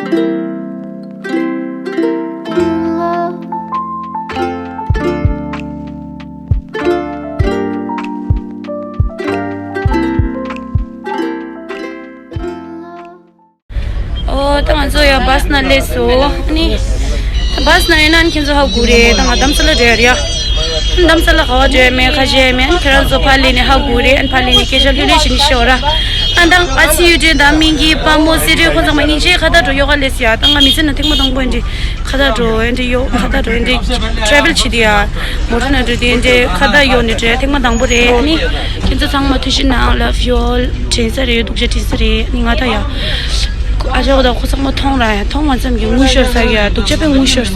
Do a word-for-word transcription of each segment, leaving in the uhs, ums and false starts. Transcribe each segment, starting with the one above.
ཨོ། ད་ང་ཚོ་ཡང་བཱས་ནང་སླེབས་སོང་། ཨ་ནི་ད་བཱས་ནང་ཡིན་ན་ཁྱེད་ཚོ་ཧ་གོ་རེད། ད་ང་རྡ་ས་ལ་འགྲོ་ཡ་རེད་ཡ། རྡ་ས་ལ་ག་བ་འགྲོ་ཡ་མེད། ཁ་ཤས་མེད། ཨ་ནི་ཁྱེད་རང་ཚོ་ཕར་སླེབས་ནས་ཧ་གོ་རེད། ཨ་ནི་ཕར་སླེབས་ནས་སྐད་ཆ་ལྷོད་ལྷོད་བྱས་ནས་ཤོད་ར། ཨ་ད་ཨ་ཚི་ཡུལ་སྒྲོན་དང་སྨན་གྱི་དཔའ་མོ་སེ་རི་ཁོང་ཚང་མ་སྙིང་རྗེ། ཁ་བརྡ་འགྲོ་ཡོད་ག་ལས་ཡ། ད་ང་མི་ཚེ་ནང་ཐེངས་མ་དང་པོ་ཡིན་འདི། ཁ་བརྡ་འགྲོ་ཡིན་འདི་ཡོད། ཁ་བརྡ་འགྲོ་ཡིན་འདི། ཊེ་རེ་ཝལ་བྱེད་འདི་ཡ། མོ་ཊ་ནང་འགྲོ་འདི་ཡིན་འདི། ཁ་བརྡ་ཡོད་ནི་འདྲ་ཐེངས་མ་དང་པོ་རེད། ཨ་ནི་ཁྱེད་ཚོ་ཚང་མ་ཐུགས་རྗེ་གནང་། Love you all། དྲན་ས་རེད། སྡུག་ཅག་དྲན་ས་རེད། ཨ་ནི་ང་ད་ཡ། ཨ་ཅག་ད་ཁོ་ཚང་མ་མཐོང་ར་ཡ། མཐོང་བ་ཙམ་གྱིས་ངུ་ཤོར་ས་ཡ། སྡུག་ཅག་དཔེ་ངུ་ཤོར།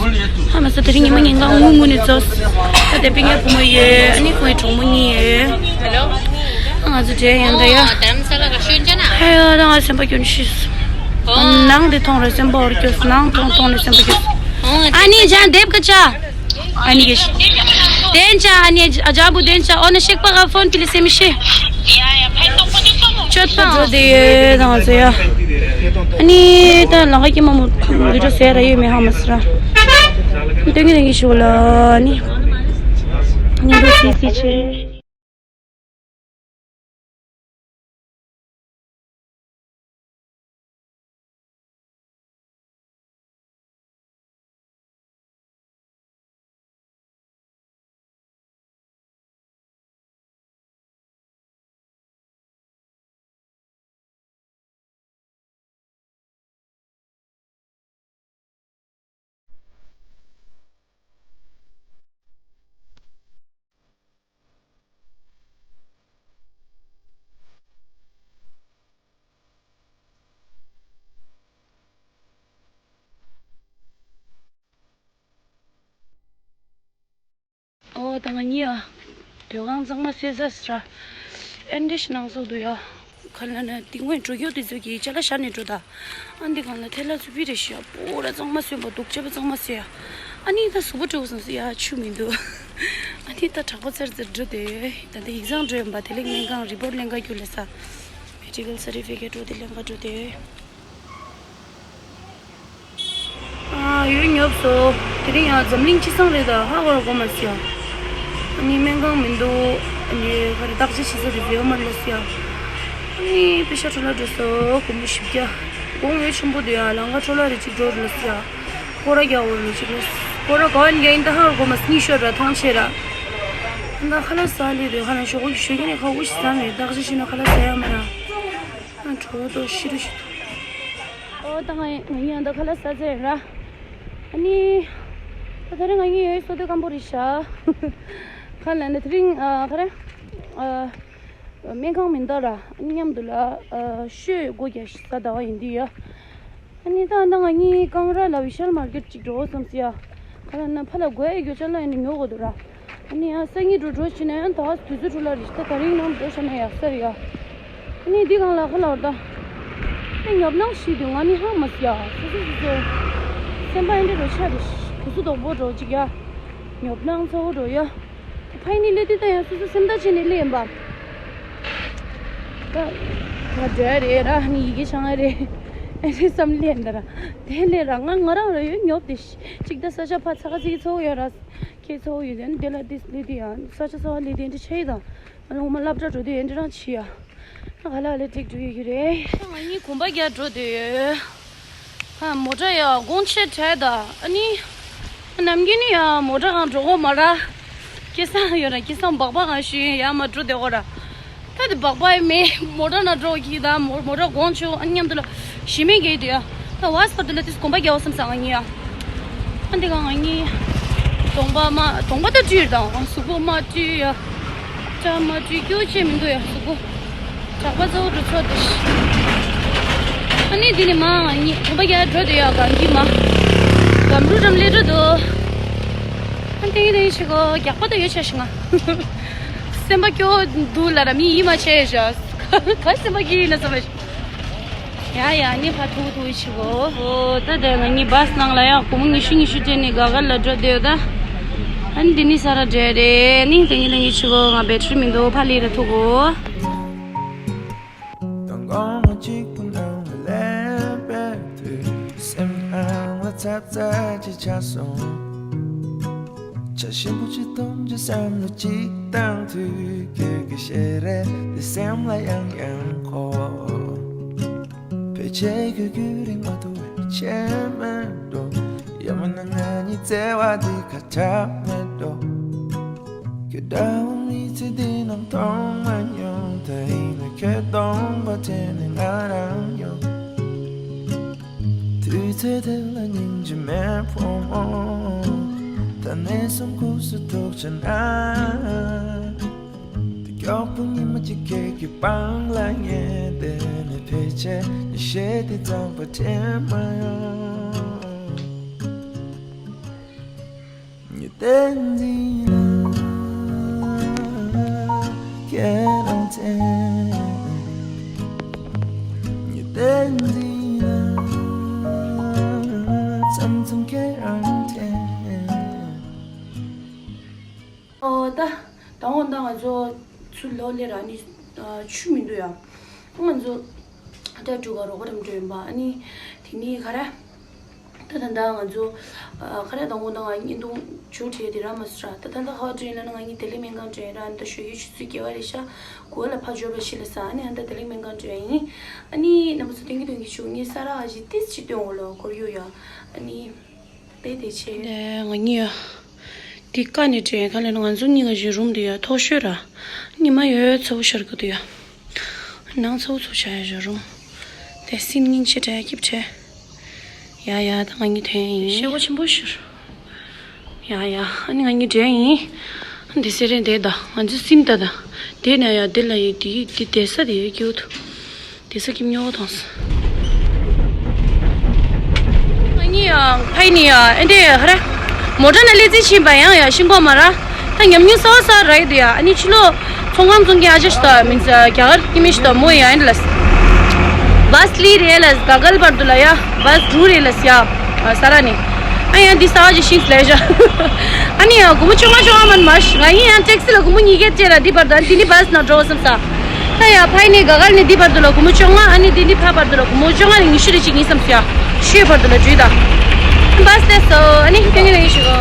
ཧ་མ་ས་དེ་རིང་ཉི་མ་ཉིན་གང་ངུ་ངུ་ནས་རྫོགས། ད་དེ་པིང་ཡ་བུ་མོ་ཡོད། ཨ་ནི་ཁོའི་གྲོགས་མོ་གཉིས་ཡོད། ཨ་ང་ཚོ་འབྲེལ་ཡོད་ད་ཡ། ཨོ། རྡ་རམ་ས་ལ་ག་ཤོད་ཅེ་ན། ཧ་ཡ། ད་ང་སེམས་པ་སྐྱོན་ཤི་སོང་། ནང་དེ་མཐོང་ར་སེམས་པ་འོར་སྐྱོ་སོང་། ནང་མཐོང་མཐོང་ནས་སེམས་པ་སྐྱོ་སོང་། ཨ་ནི་ཅང་དེབ་ཀ་ཅ། ཨ་ནི་གེ་ཤི། དེན་ཅ། ཨ་ནི་ཨ་ཅག་བུ་དེན་ཅ། ཨོ་ན་ཤེག་པ་ག་ཕོན་པི་ལི་སེ་མི་ཤེ། ཅོད་པ་འགྲོ་དེ་ཡོད་དང་ཟེར་ཡ། ཨ་ནི་ད་ལང་ཀ་ཀྱི་མ་མོ་བི་ཌིའོ་ཟེར་ར་ཡོད་མེད་ཧ་མ་སི་ར། ཏེང་གི་ཏེང་གི་ཤུ་ལ་ཨ་ནི། ཨ་ནི་རུ་སི་སི་ཆེ། ཨོ་ད་ང་གཉིས་ཨ། སྡོད་ཁང་གཙང་མ་བཟོས་ཚར་ཟེར་ར། ཨེ་འདྲ་ཞིག་ནང་བཟོ་འདུག་ཡ། ག་ལ་ན་དེ་སྔོན་འགྲོ་རྒྱུ་དེ་ཚོ་གི་ཅ་ལག་བཞག་ནས་འགྲོ་ད། ཨ་འདི་གང་ལ་ཐལ་ལ་ཚུ་བི་རེ་ཞིག་ཡ། པོ་ར་གཙང་མ་བཟོས་པ་འདུག་ཅེ་པ་གཙང་མ་བཟོས་ཡ། ཨ་ནི་ད་གཟུགས་པོ་སྤྲོ་བོ་སོང་སོང་ཡ། ཆུ་མི་འདུག་ཨ་ནི་ད་དྲག་པོ་ཚར་ཚར་འགྲོ་དེ། ད་ལྟ་ཡིག་ཚང་འགྲོ་ཡོང་པ། དེ་ལས་སྨན་ཁང་རི་པོར་ཊི་ལེན་ག་རྒྱུ་ལས་ས། མེ་ཌི་ཀལ་སར་ཊི་ཕི་ཀེཊ་འགྲོ་དེ་ལེན་ག་འགྲོ་དེ། ཨ་ཡོད་ཉོབ་སོ། དེ་རིང་ཡང་འཛམ་གླིང་སྤྱི་བསང་རེད་ད། ཧ་གོ་ར་གོ་མ་སི་ཡ། ཨ་ནི་སྨན་ཁང་མི་འདུག་ཨ་ནི་ག་རེ་བརྟག་དཔྱད་བྱེད་ས་རེད་ཡོད་མ་རེད་ལ་སི་ཡ། ཨ་ནི་པེ་ཤ་འཕྲོ་བརླག་འགྲོ་སོ། སྒོར་མོ་བཞི་བརྒྱ། དགོང་ཡོད་ཆེན་པོ་འདུག་ཡ། ལང་ཀ་འཕྲོ་བརླག་རེ་གཅིག་འགྲོ་རེད་ལ་སི་ཡ། སྐོར་ར་རྒྱག་འོར་རེ་གཅིག་ལ། སྐོར་ར་ག་བ་ནི་རྒྱག་ཡིན་ད་ཧ་གོ་མ་སི། གཉིད་ཤོར་ར་ཐང་ཆད་ར། ད་ཁ་ལག་ཟ་ལེ་རེད། ཁ་ལག་ཞོགས་ཀྱི་ཞོགས་ཀྱི་ནས་ཁ་འུ་ཤི་ཟ་མེད། བརྟག་དཔྱད་བྱས་ན་ཁ་ལག་ཟ་ཡ་མ་ར། ཨ་གྲོད་པ་ཤི་རུ་ཤི། ཨོ་ད་ང་ང་གཉིས་ཨ་ད་ཁ་ལག་ཟ་ཚར་ར། ཨ་ནི་ད་ད་རེས་ང་གཉིས་ཡོད་སོ་དེ་སྐམ་པོ་རེད་ཤག་ཁ་ལག་ནི་དེ་རིང་ཨ་ག་རེ་ཨ་སྨན་ཁང་མི་འདུག་ར། ཨ་ནི་མཉམ་དུ་ལ་ཨ་ཤོད་སྒོ་རྒྱག་ཤི་ས་ཟླ་བ་ཡིན་དུས་ཡ། ཨ་ནི་ད་ད་ང་གཉིས་ཀང་ར་ལ་བི་ཤལ་མར་ཀེཊ་ཅིག་འགྲོ་བསམ་སི་ཡ། ཁ་ལག་ན་ཕ་ལ་དགོས་ཡ་རྒྱུ་ཅ་ལག་ཡིན་ན་ཉོ་དགོས་འདུག་ར། ཨ་ནི་ཡང་སང་ཉིན་འགྲོ་འགྲོ་བྱས་ན་ཡང་ད་དུས་ཚོད་འཕྲོ་བརླག་རེད། ད་ད་རིང་ནང་འགྲོ་བྱས་ན་ཡག་ས་རེད་ཡ། ཨ་ནི་འདི་གང་ལ་ཁ་ལག་ད། ཨ་ཉོབ་སྣང་ཞིག་འདུག་ང་ནི་ཧང་མ་སི་ཡ། སོ་སོ་སོ་སོ། སེམས་པ་ཨེ་འདྲ་འགྲོ་ཆགས་རེད། གུ་སུ་དོག་པོ་འགྲོ་ཅིག་ཡ། ཉོབ་སྣང་ཚ་བོ་འགྲོ་ཡ། ཕ་ཡི་ནི་སླེབས་དུས་ད་ཡང་སོ་སོ་སེམས་ཐག་བཅད་ནས་སླེབས་ཡིན་པ། ད་ད་འདྲ་རེད་ར། ནི་ཡི་གེ་བྱང་ཡ་རེད། ཨེ་རེད་བསམ་སླེབས་ཡིན་ད་ར། དེ་སླེབས་ར་ང་ང་རང་ར་ཡོད་ཉོབ་དེ་ཤི་ཅིག་ད་ས་ཆ་ཕ་ཚ་ཁ་ཚིག་ཚ་བོ་ཡོད་ར། ཁྱེད་ཚོ་ཡོད་དེ་འདི་ལ་འདི་ལི་དེ་ཡང་ས་ཆ་ཚ་བ་ལི་དེ་འདི་ཆེ་ཡི་དང་། ང་ལོ་མ་སློབ་གྲྭ་འགྲོ་དུས་ཡང་འདི་རང་ཆི་ཡ། ང་ལ་ལས་ཏིག་འགྲོ་ཡི་རེད། ང་གཉིས་གོམ་པ་རྒྱག་འགྲོ་དུས་ཡོད། ཨ་མོ་ཊ་ཡ་དགོང་ཆེ་དྲག་ད། ཨ་ནི་ནམ་རྒྱུན་ནི་ཡ་མོ་ཊ་གང་འགྲོ་གོ་མ་ར། སྐལ་བཟང་ཡོད་ན་སྐལ་བཟང་སྦག་སྦག་གང་ཞུ་ཡིན་ཡ་མ་འགྲོ་དེ་གོ་ར། ད་དེ་སྦག་སྦག་ཡི་མེད། མོ་ཊ་ན་འགྲོ་གི་ད་མོ་མོ་ཊ་དགོང་ཆུ་ཨ་མཉམ་དུ་ལ་ཞི་མི་གི་དུ་ཡ། ད་བ་སི་པ་དུ་ལ་དེ་གོམ་པ་རྒྱག་བསམ་ས་ང་གཉིས་ཡ། ཨ་འདི་ག་ང་གཉིས་གྲོང་པ་མ་གྲོང་པ་ད་བཀྲུས་དང་གཟུགས་པོ་མ་བཀྲུས་ཡ། སྐྲ་མ་བཀྲུས་སྐྱོ་ཆེ་མི་འདུག་ཡ་གཟུགས་པོ། གྲགས་པ་གཙོ་བོ་འགྲོ་ཚོད་དུ་ཤི། ཨ་ནི་འདི་ནི་མ་ང་གཉིས་གྲོང་པ་རྒྱག་འགྲོ་དུ་ཡ་གང་གི་མ། གམ་རུ་རམ་ལས་འགྲོ་དུ། ཨ་ཏེང་ཏེང་ཤི་གོ་རྒྱག་པ་ད་ཡོད་ཆ་ཤི་ང་། སེམས་པ་སྐྱོ་འདུག་ལ་ར་མི་ཡིད་མ་ཆེས་ཤག་ག་སེམས་པ་སྐྱིད་ཡིན་ན་བསམ་པ་ཤི། ཡ་ཡ་ནི་ཕ་ཐུག་ཐུག་ཤི་གོ། ཨོ་ད་དེ་ང་གཉིས་བཱས་ནང་ལ་ཡ་སྒོར་མོ་ཉི་ཤུ་ཉི་ཤུ་སྤྲད་ནས་ག་ག་ལ་འགྲོ་བསྡད་ཡོད་ད། ཨ་ནི་འདི་ནི་ས་ར་འདྲ་རེད། ནི་ཏེང་ཏེང་ཤི་གོ་ང་བེ་ཊི་རི་མི་འདུག་ཕ་ལི་ར་ཐུག་གོ། ཚ་ཚ་ཅིག་ཆགས་སོང་། ཆ་ཞིམ་པོ་ཅིག་འཐུང་རྒྱུ་བསམ་བློ་ཅིག་བཏང་དུས། ཁྱོད་ཀྱི་ཞལ་རས་དེ་སེམས་ལ་ཡང་ཡང་འཁོར། ཕལ་ཆེར་ཁྱོད་རྒྱུན་རིང་མ་ཐུབ་པའི་ཆད་མེད་འགྲོ། ཡང་མིན་ན་ང་གཉིས་བརྩེ་བ་འདི་ཁ་གྲག་མེད་འགྲོ། ཁྱོད་འདྲ་བོ་མི་ཚེ་འདི་ནང་མཐོང་མ་མྱོང་། ད་ཡིན་ན་ཁྱོད་སྟོང་པ་དྲན་ནས་ང་རང་ཡོང་། དུས་ཚོད་དེ་ལ་སྙིང་རྗེ་མེད་ཕོ་མོ། ད་ནས་བཟུང་ཁུག་སུ་ཐུག་བྱ་ན། དེ་མགྱོགས་པོ་ཉི་མ་གཅིག་ཁྱེད་ཀྱི་པང་ལ་ངས་བསྡད་ནས། ཕལ་ཆེར་ཉི་ཤེལ་དེ་གཙང་པ་དྲན་མ་ཡོང་། ཉི་ཟླ་འཛིན་ལ་ཁྱེད་རང་བཙན། ཉི་ཟླ་འཛིན་ལ་མཚམས་མཚམས་ཁྱེད་རང་བཙན། ཨོ་ད། དང་པོ་ད་ང་ཚོ་ཚུར་ལོག་སླེབས་ར་ནི། ཨ། ཆུ་མི་འདུག་ཡ། ང་ཚོ་ད་འགྲོ་ག་རོགས་པ་རམ་འགྲོ་ཡིན་པ། ཨ་ནི་དེ་ནི་ག་རེ། ད་ད་ད་ང་ཚོ། ཨ། ག་རེ། དང་པོ་ད་ང་བརྙན་ཐུང་ཇོ་བྲིས་དེ་ར་མ་སུ་ར། ད་ད་ད་ཧ་བྲིས་ལ་ན་ང་གཉིས་བདེ་ལེགས་སྨན་ཁང་འགྲོ་ཡིན་ར། ད་ཞོགས་ཀྱི་ཆུ་ཚོད་བརྒྱད་པ་རེད་ཤག་གོ་ལ་ཕ་འབྱོར་བ་ཤི་ལ་ས། ཨ་ནི་ཨ་ད་བདེ་ལེགས་སྨན་ཁང་འགྲོ་ཡིན། ཨ་ནི་རྣམ་པ་ཚོ་སྟོན་གི་སྟོན་གི་ཆུ་ངའི་ས་ར་ཨ་ཞི་ཏིས་ཅི་སྟོན་འོ་ལོ་གོར་ཡོ་ཡ། ཨ་ནི། དེ་དེ་ཆེ། ལས་ང་གཉིས་ཡ། འདི་ཀ་ནས་དྲན་ག་ལས་ན་ང་ཚོ་གཉིས་ཀ་ཞིག་རུམ་དུ་ཡ་མཐོ་ཤོས་ར། ཉི་མ་ཡོད་ཚ་བོ་ཤར་གི་འདུག་ཡ། ནང་ཚ་བོ་ཚུགས་བྱ་ཡ་ཞིག་རུམ། དེ་སིན་སྙིང་རྗེ་དྲན་སྐྱིབས་དྲན། ཡ་ཡ་ད་ང་གཉིས་དོན་ཡིན། ཤེ་བོ་ཆེན་པོ་ཤར། ཡ་ཡ་ཨ་ནི་ང་གཉིས་དྲན་ཡིན། འདི་སེ་རེད་འདི་ད་ང་ཚོ་སིན་ད་ད། དེ་ན་ཡ་དེ་ལ་ཡི་དེ་དེ་དེ་ས་དེ་ཡི་སྐྱོ་ཐུ། དེ་ས་ཁྱིམ་ཉོ་བ་དང་ས། ང་གཉིས་ཡ་ཕ་ཡི་ནི་ཡ་ཨེ་འདྲེ་ཡ་ཧ་ར། མོ་ཊ་ན་ལེ་ཙི་ཕྱིན་པ་ཡང་ཡ་ཤིང་གོ་མ་ར། ད་ཉམས་མྱོང་གསར་བ་གསར་ར་ཡི་དུ་ཡ། ཨ་ནི་ཕྱི་ལོ་ཚོང་ཁང་ཚོང་གི་ཨ་ཅག་ཞིག་ད་མིན་ཙ་རྒྱ་གར་སྐྱེ་མི་ཞིག་ད་མོ་ཡ་ཨེ་འདྲ་ལ་ས། བཱས་ལི་རེད་ལ་ས་ག་གལ་བར་དུ་ལ་ཡ་བཱས་འབྲུ་རེད་ལ་ས་ཡ། ས་ར་ནི། ཨ་ཡང་འདི་ས་བ་ཅིག་ཤིང་ལས་བཞག་ཨ་ནི་ཡང་སྒོར་མོ་བཅོ་ལྔ་བཅོ་ལྔ་མིན་མ་ཤི། ང་ཡིན་ཡང་ཊེག་སི་ལ་སྒོར་མོ་ཉིས་བརྒྱ་སྤྲད་ར་འདི་བར་དུ། ཨ་ནི་འདི་ནི་བཱས་ནང་འགྲོ་བསམ་ས། ད་ཡ་ཕ་ཡི་ནི་ག་གར་ནི་འདི་བར་དུ་ལ་སྒོར་མོ་བཅོ་ལྔ། ཨ་ནི་འདི་ནི་ཕ་བར་དུ་ལ་སྒོར་མོ་བཅོ་ལྔ་ནས་ཉི་ཤུ་རེ་ཅིག་ཡིན་བསམ་ས་ཡ། ཤོད་བར་དུ་ལ་འགྲོ་ཡི་ད། བཱས་ལས་སོ། ཨ་ནི་ཁྱོད་ངའི་ལ་ཡིན་ཞུ་གོ།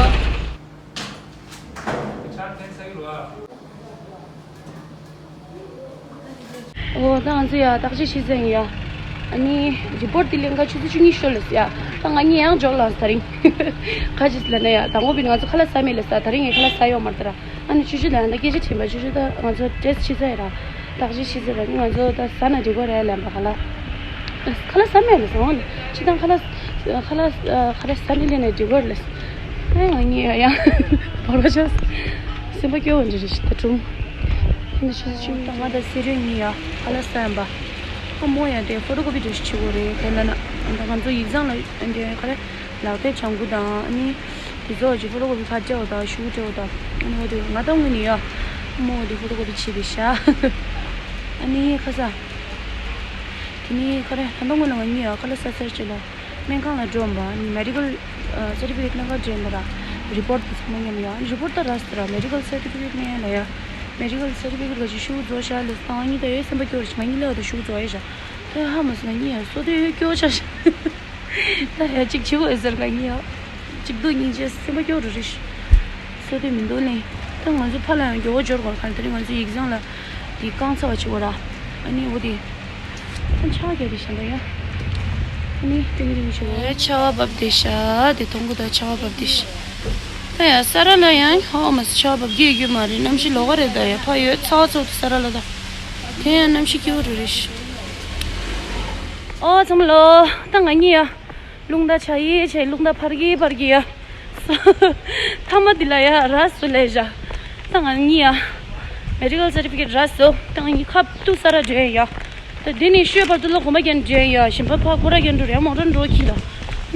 ཨོ་ད་ང་ཚོ་ཡ་བརྟག་དཔྱད་བྱེད་ས་ཡིན་ཡ། ཨ་ནི་རི་པོར་ཊི་དེ་ལེན་ག་ཆུ་ཚོད་བཅུ་གཉིས་ཤོར་ལ་ས་ཡ། ད་ང་གཉིས་ཡང་འཇོག་ལ་ས་ད་རིང་། ཁ་ཅིག་ལ་ན་ཡ་དང་པོ་པིན་ང་ཚོ་ཁ་ལག་ཟ་མེད་ལ་ས། ད་རིང་ངས་ཁ་ལག་ཟ་ཡོད་མ་རེད་ད་ར། ཨ་ནི་ཆུ་ཆུ་ལ་ཡང་ད་སྐད་ཆ་དྲིས་པ་ཆུ་ཆུ་ད་ང་ཚོ་ཊེ་སི་ཊི་བྱེད་ས་ཡ་ར། བརྟག་དཔྱད་བྱེད་ས་ར། ང་ཚོ་ད་ཟ་ན་འགྲིག་གོ་རེད་ལབ་པ་ཁ་ལག་ཁ་ལག་ཟ་མེད་ལ་ས་འོང་ལ་ཅི་དང་ཁ་ལག་ཁ་ལག་ཁ་ལག་ཟ་ནི་ལས་ན་འགྲིག་གོ་རེད་ལ་ས། ཨེ་ང་གཉིས་ཡ་ཡང་བོར་བ་ཆགས་སེམས་པ་སྐྱོ་བ་འདྲ་རེད་ཤི་ད་དྲུང་། ཨ་ནི་ཆུ་ཆུ་ད་ང་ད་སེ་རོད་གཉིས་ཡ་ཁ་ལག་ཟ་ཡ་འབའ། ཨ་མོ་ཡ་དེ་ཕོ་ཊོ་ཀོ་པི་འདྲ་ཞིག་བྱེད་དགོས་རེད་དེ་ལ་ན། ད་ང་ཚོ་ཡིག་ཚང་ལ་ཨ་འདྲ་ག་རེ་ལག་དེབ་ལྗང་ཁུ་དང་ཨ་ནི་དེ་ཚོ་ཅིག་ཕོ་ཊོ་ཀོ་པི་ཕར་སྤྲད་འོ་ད་ཤུ་གུ་སྤྲད་འོ་ད། ཨ་ནི་འོ་དེ་ང་ད་དངོས་ནས་ཡ་མོ་དེ་ཕོ་ཊོ་ཀོ་པི་བྱེད་པའི་ཤ། ཨ་ནི་ཁ་ས། དེ་ནི་ག་རེ་ད་ལྟ་དངོས་ལ་ང་གཉིས་ཡ་ཁ་ལག་ཟ་ཚར་རྗེས་ལ་སྨན་ཁང་ལ་འགྲོ་འོང་པ་ནི་མེ་ཌི་ཀལ་སར་ཊི་ཕི་ཀེཊ་སྨན་ཁང་འདྲེན་པ་ར། རི་པོར་ཊི་དེ་ཚང་མ་མཉམ་ཡ། རི་པོར་ཊི་ད་ར་སི་ད་ར་མེ་ཌི་ཀལ་སར་ཊི་ཕི་ཀེཊ་མེད་ཡ་ལ་ཡ། མེ་ཌི་ཀལ་སར་ཊི་ཕི་ཀེཊ་ག་ཅིག་ཤུ་གུ་རྫོགས་ཤག་ལ་ད་ང་གཉིས་ད་ཡོད་སེམས་པ་སྐྱོ་རེ་ཤི། ང་གཉིས་ལ་ད་ཤུ་གུ་རྫོགས་ཡ་ཤག་ད་ཧ་མ་སོང་ང་གཉིས་ཡ་སོ་དེ་ཡོད་སྐྱོ་ཆ་ཤག་ད་ཡ་གཅིག་བྱེད་དགོས་ཟེར་ང་གཉིས་ཡ། གཅིག་སྡུག་སྙིང་རྗེ་སེམས་པ་སྐྱོ་རུ་རེད་ཤི། སོ་དེ་མི་འདུག་ལེ། ད་ང་ཚོ་ཕ་ལ་ཡང་མགྱོགས་པོ་འབྱོར་དགོས་ཁ་ནི་དེ་རིང་ང་ཚོ་ཡིག་ཚང་ལ་དེ་རྐང་ཚ་བ་བྱེད་དགོས་ར། ཨ་ནི་འོ་དེ། ཨ་ཆ་བ་རྒྱག་དེ་ཤ་འདྲ་ཡ། ཨ་ནི་ཏིང་རིང་བྱེད་དགོས། ཆ་བ་བབས་དེ་ཤ་དེ་ཐོང་གུ་ད་ཆ་བ་བབས་དེ་ཤ། ད་ཡ་ས་ར་ལ་ཡང་ཧོ་མ་ཆ་བ་བབས་རྒྱུ་ཡོད་རྒྱུ་མ་རེད། གནམ་གཤིས་ལོག་ག་རེད། ད་ཡ་ཕ་ཡོད་ཚ་བ་ཚོ་ས་ར་ལ་ད། དེ་ཡང་གནམ་གཤིས་སྐྱིད་པོ་རུ་རེད་ཤི། ཨོ་ཚང་མ་ལོ། ད་ང་གཉིས་ཡ། རླུང་རྟ་ཆ་ཡི་ཆ་ཡི་རླུང་རྟ་འཕར་གི་འཕར་གི་ཡ། མཐའ་མ་འདི་ལ་ཡ་ར་སུ་ལས་བཞག་ད་ང་གཉིས་ཡ། མེ་ཌི་ཀལ་སར་ཊི་ཕི་ཀེཊ་ར་སུ་ད་ང་གཉིས་ཁབ་ཏུ་ས་ར་འདྲེན་ཡ། ད་འདི་ནི་ཤོད་བར་དུ་ལ་གོམ་པ་རྒྱན་འདྲེན་ཡ། གཞན་པ་ཕ་ཁོ་ར་རྒྱན་འགྲོ་རེ་མོ་ཊ་འགྲོ་གི་ལ།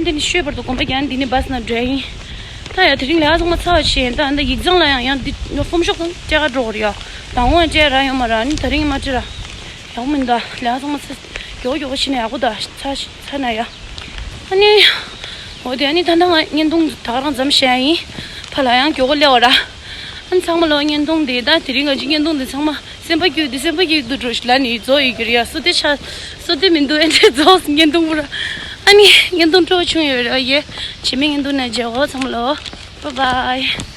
འདི་ནི་ཤོད་བར་དུ་གོམ་པ་རྒྱན་འདི་ནི་བཱས་ནང་འདྲེན་ཡིན། ད་ཡ་དེ་རིང་ལས་ཚང་མ་ཚར་བ་ཤེས་ད་འདི་ཡིག་ཚང་ལ་ཡང་ཡང་འདི་ནོ་ཧྥོམ་ཤོག་དང་སྤྲད་ག་འགྲོ་གི་རེད་ཡ། དང་བོ་ཡང་སྤྲད་ར་ཡོད་མ་ར་ནི་དེ་རིང་མ་སྤྲད་ར། ཡག་མིན་ད་ལས་ཚང་མ་ཚ། མགྱོགས་མགྱོགས་ཕྱིན་ན་ཡག་པོ་ད་ཚ་ཚ་ན་ཡ། ཨ་ནི། འོ་དེ་ཨ་ནི་ད་ལྟ་ང་བརྙན་ཐུང་ད་ག་རང་མཚམས་བཤད་ཡིན། ཕ་ལ་ཡང་མགྱོགས་པོ་སླེབས་པ་ར། ཨ་ནི་ཚང་མ་ལོ་བརྙན་ཐུང་དེ་ད་དེ་རིང་ང་ཅི་བརྙན་ཐུང་དེ་ཚང་མ་སེམས་པ་སྐྱིད་དེ་སེམས་པ་སྐྱིད་དུ་འགྲོ་ཞིག་ལ་ནི་རྫོགས་ཡོད་ཀྱི་རེད་ཡ། སོ་དེ་ཆ། སོ་དེ་མི་འདུག་ཨེ་འདྲས་རྫོགས་བརྙན་ཐུང་པོ་ར། ཨ་ ཨ་ནི་བརྙན་ཐུང་སྤྲོ་བོ་བྱུང་ཡོད་རེད་ཡེ། རྗེས་མའི་བརྙན་ཐུང་ནས་མཇལ་གོ་ཚང་མ་ལོ། Bye bye.